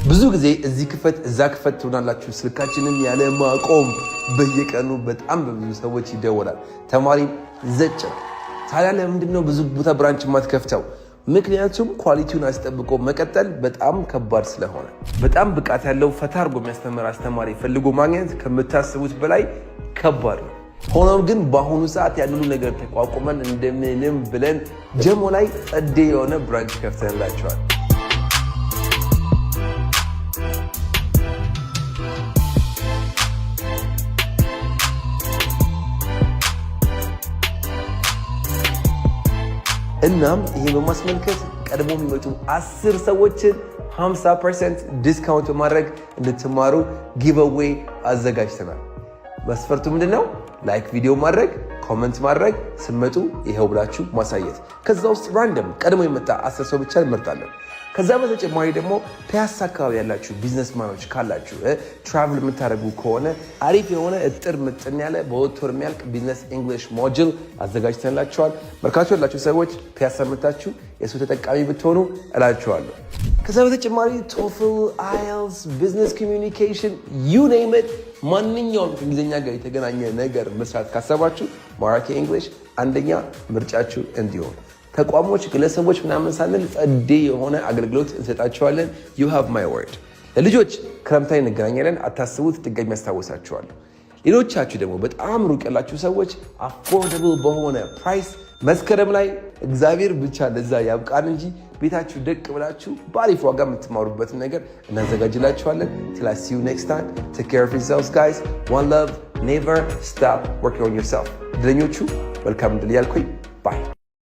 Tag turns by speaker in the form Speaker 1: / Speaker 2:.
Speaker 1: ብዙ ጊዜ እዚህ ክፈት እዛ ክፈት ትሆናላችሁ። ስልካችንን ያለ ማቆም በየቀኑ በጣም በብዙ ሰዎች ይደወላል። ተማሪም ዘጭ ነው። ታዲያ ለምንድን ነው ብዙ ቦታ branch የማትከፍተው? ምክንያቱም quality ውን አስጠብቆ መቀጠል በጣም ከባድ ስለሆነ፣ በጣም ብቃት ያለው፣ ፈታ አድርጎ የሚያስተምር አስተማሪ ፈልጎ ማግኘት ከምታስቡት በላይ ከባድ ነው። ሆኖም ግን በአሁኑ ሰዓት ያንኑ ነገር ተቋቁመን እንደምንም ብለን ጀሞ ላይ ጸዴ የሆነ branch ከፍተንላቸዋል። እናም ይሄን በማስመልከት ቀድሞ የሚመጡ 10 ሰዎችን 50% discount በማድረግ እንድትማሩ giveaway አዘጋጅተናል። መስፈርቱ ምንድን ነው? Like ቪዲዮ ማድረግ፣ comment ማድረግ፣ ስመጡ ይኸው ብላችሁ ማሳየት። ከዛ ውስጥ random ቀድሞ የመጣ 10 ሰው ብቻ እንመርጣለን። ከዛ በተጨማሪ ደግሞ ፒያሳ አካባቢ ያላችሁ businessman ኦች ካላችሁ፣ travel የምታደርጉ ከሆነ፣ አሪፍ የሆነ እጥር ምጥን ያለ በ2 ወር የሚያልቅ business English module አዘጋጅተንላችኋል። መርካቶ ያላችሁ ሰዎች ፒያሳ መታችሁ የእሱ ተጠቃሚ ብትሆኑ እላችኋለሁ። ከዛ በተጨማሪ TOEFL፣ IELTS፣ business communication፣ you name it፣ ማንኛውም ከእንግሊዝኛ ጋር የተገናኘ ነገር መስራት ካሰባችሁ ማራኪ English አንደኛ ምርጫችሁ እንዲሆን፣ ተቋሞች፣ ግለሰቦች ምናምን ሳንል ጸዴ የሆነ አገልግሎት እንሰጣቸዋለን። You have my word። ለልጆች ክረምት ላይ እንገናኛለን። አታስቡት፣ ድጋሚ ያስታውሳችኋለሁ። ሌሎቻችሁ ደግሞ በጣም ሩቅ ያላችሁ ሰዎች affordable በሆነ price መስከረም ላይ፣ እግዚአብሔር ብቻ ለዛ ያብቃን እንጂ፣ ቤታችሁ ደቅ ብላችሁ በአሪፍ ዋጋ የምትማሩበትን ነገር እናዘጋጅላችኋለን። Till I see you next time, take care of yourselves, guys. One love. Never stop working on yourself። እድለኞቹ መልካም እድል እያልኩኝ bye.